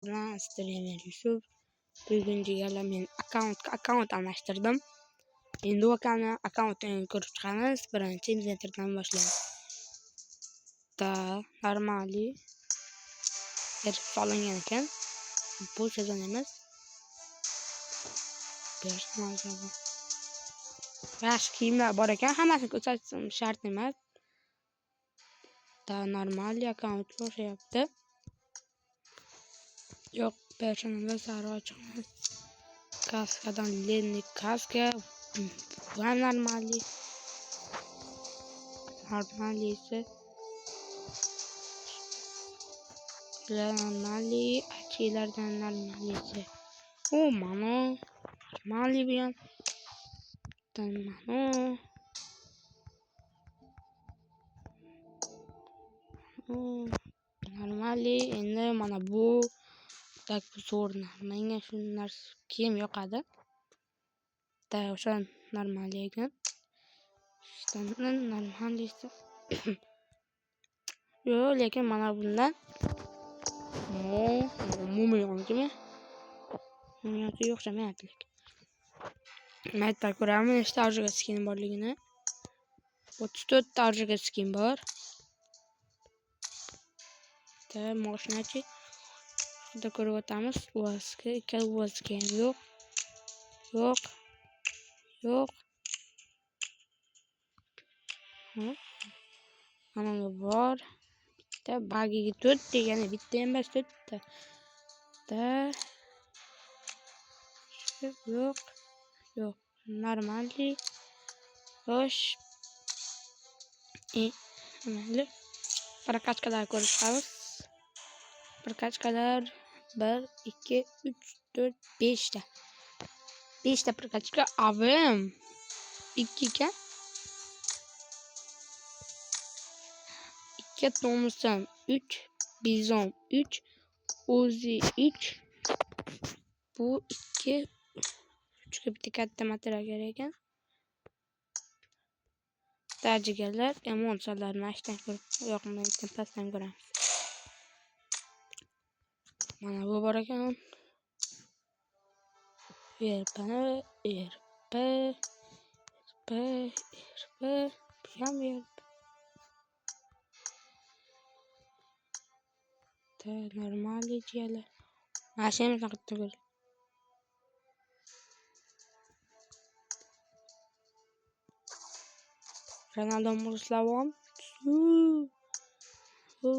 Bilan streamer Yusuf. Bugun jigarlar men akkaunt almashtirdim. Endi u akkauntni ko'rib chiqamiz. Birinchi inventardan boshlaymiz. Da normali erib solingan ekan. Bu sezon emas. Yaxshi kiyimlar bor ekan, hammasini ko'rsatishim shart emas. Da normal akkauntga o'xshayapti. Yo'q, personalda sari ochiq emas. Kaskadan lenni kaska bu ham normali. Normalisi normali achilardan normalisi. U mana normali bu ham. Mana normali. Endi mana bu tak zo'r. Menga shu narsa kiyim yoqadi. Da o'sha normal ekan. Shundan normalisi. Yo'q, lekin mana bundan mumiyonnikimi? Mumiyonga o'xshamayapti lekin. Maytda ko'ramiz nechta arjaga skin borligini. 34 ta arjaga skin bor. Ta mashinachi. Xudo ko'rib o'tamiz. UAZga, ikkala UAZga ham yo'q. Yo'q. Yo'q. Mana bu bor. Bitta bagiga 4 degani bitta emas, 4 ta. Ta yo'q. Yo'q. Normalli. Xo'sh. Mayli. Прокачkalar ko'rib chiqamiz. Прокачkalar 1, 2, 3, 4, 5 ta. 5 ta прокачка. AVM 2 ekan. 2 Thompson 3, Bizon 3, Uzi 3. Bu 2 3 ga bitta katta material kerak ekan. Jigarlar emotsiyalarni ashtan ko'rib, yo'q, pastdan ko'ramiz. Mana bu bor ekan. RP, RP, RP, RP, bu ham RP. Ta normal jigarlar. Mana shu ham bitta ko'r. Ronaldo Murslavon. Bu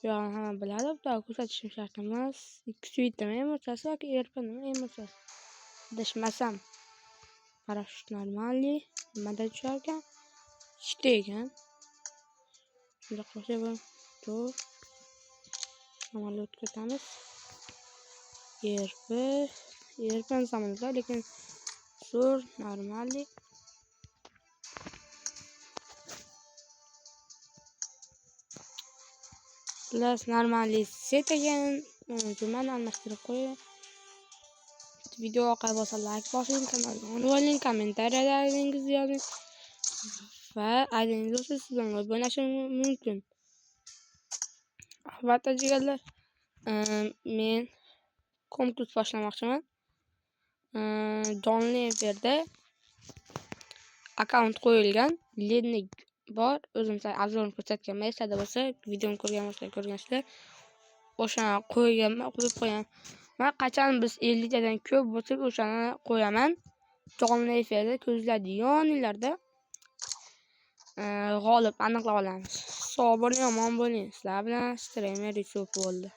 yog'ini hamma biladi, bu ko'rsatishim shart emas. 207 nima emotsiyasi yoki RP nima emotsiyasi? Adashmasam. Parashyut normali. Nimada tushar ekan? Ikkita ekan. Shundoq bo'lsa bu to'rt. Samolyotga o'tamiz. RP, RP samolyotlar, lekin zo'r, normali. Xullas, normali set ekan. Jumani almashtirib qo'ying. Video yoqar bo'lsa like bosing, kanalga obuna bo'ling, kommentariyalaringizni yozing va aydingiz bo'lsa siz bilan o'ynashim mumkin. Albatta jigarlar, men konkurs boshlamoqchiman. Jonli efirda akkaunt qo'yilgan, lennik bor. O'zim obzorni ko'rsatganman. Eslarda bo'lsa, videoni ko'rgan bo'lsa ko'rgansizlar. O'shani qo'yganman, qo'yib qo'yaman. Men qachon biz 50 tadan ko'p bo'lsak, o'shani qo'yaman. Jonli efirda ko'zladi yoninglarda g'olib aniqlab olamiz. Sog' bo'ling, omon bo'ling. Sizlar bilan streamer Yusuf bo'ldi.